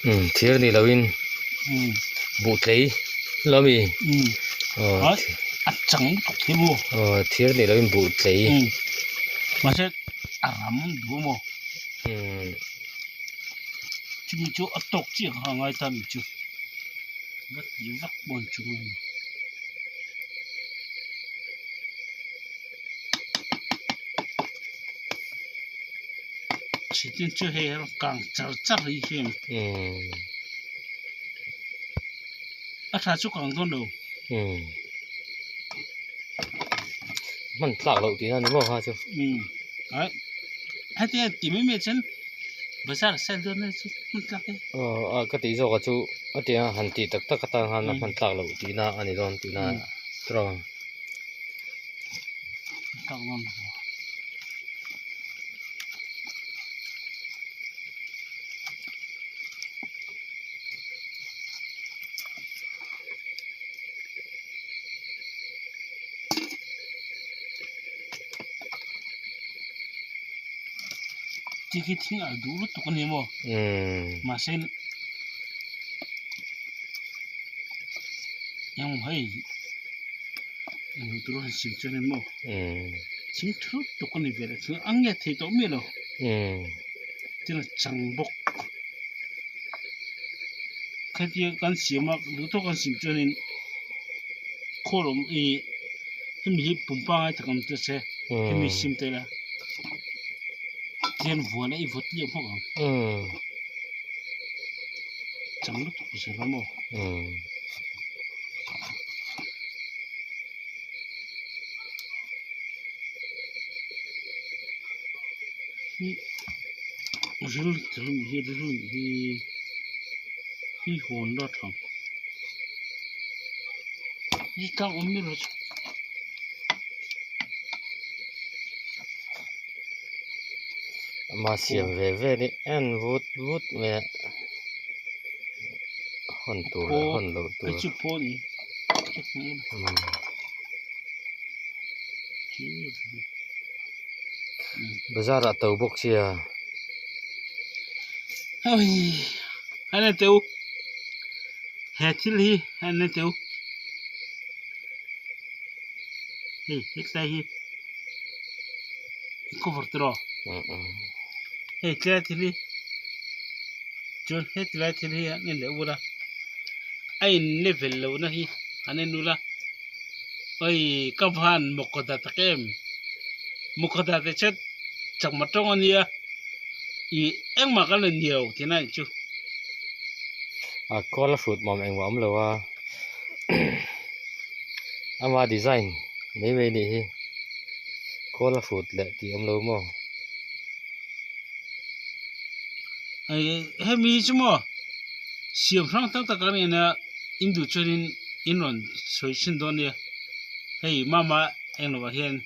Umm thir ni loin buh tlei lo mi aw a chang lutuk hi maw aw thir ni loin buh tlei mahse a ram duh maw chumi chu a tawk chiah kha a ngai ta ni chu va ti vak pawh an chung a ni. Chhitin chu hei a kang char char hi hian a tha chu kang dawn lo. Hman tlak loh tihna ni maw kha chu. Ai heti a ti mai mai chuan bazar a sell dawn chu hman tlak e. Aw a ka tih zawk ah chu a tia han tih tak tak atan khan a hman tlak loh tihna a ni dawn tihna strong. Tlak dawn lo. Ti khi thing a duh lutuk a ni maw mahse eng hei eng tur a han sim chu a ni maw thing thu lutuk a ni ve leh thung a nge thei tawh miah lo tin a chang bawk khatia kan siam a duh tawk kan sim chuanin khawl awm ih hemi hi pumpa ngai tak awm ta se hemi sim ta ila tihian vuan a i vawt liam hawk ang chang lutuk zel a maw. Hi ril ril hi ril hi hi hawn la tha hi tlang awm mi lo chu. Ama siam ve ve ni en vut vut mai a hawn tur leh hawn loh tur. Bazar ah to bawk sia. Hei an en teh u he thil hi an en teh u hei hetlai hi cover tiraw hei tlai thil hi chuan hetlai thil hi an en leh ula a in level lohna hi an en ula. Oi ka van mawkawda tak em mawkawda te chu chakma tawng ania ih engmah ka la ni lo tihna anih chu. A kawl a hrut mawm engmah awm lo a ama design mai mai anih hi kawl a hrut leh tih awm lo maw. Hemi chu maw siam hrang tak tak an ina in duh chuanin in rawn sawi chhin dawn nia hei mama englo ah hian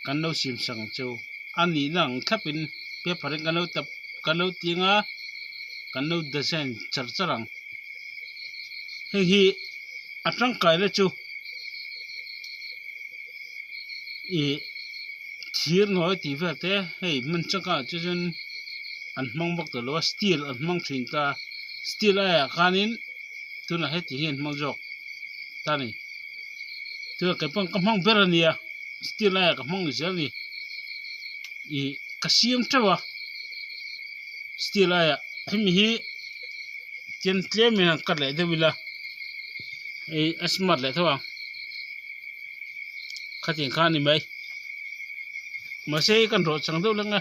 kan lo siam sak ang cheu a nihna ang thlapin paper in kan lo tap kan lo ti anga kan lo design char char ang hei hi a tangkai na chu ih. Thir nawi tih vel te hei hmun changkangah chu chuan an hmang bawk tawh lo a steel an hmang thin ta steel aiah khanin tunah heti hi an hmang zawk ta a ni tunah kei pawh ka hmang ber a nia steel aiah ka hmang zel a ni ih ka siam teuh a steel aiah hemi hi tlem tlemin han cut leh deuh ila ih a smart leh tho ang. Khatiang kha a ni mai mahse kan rawh chang deuh lek a.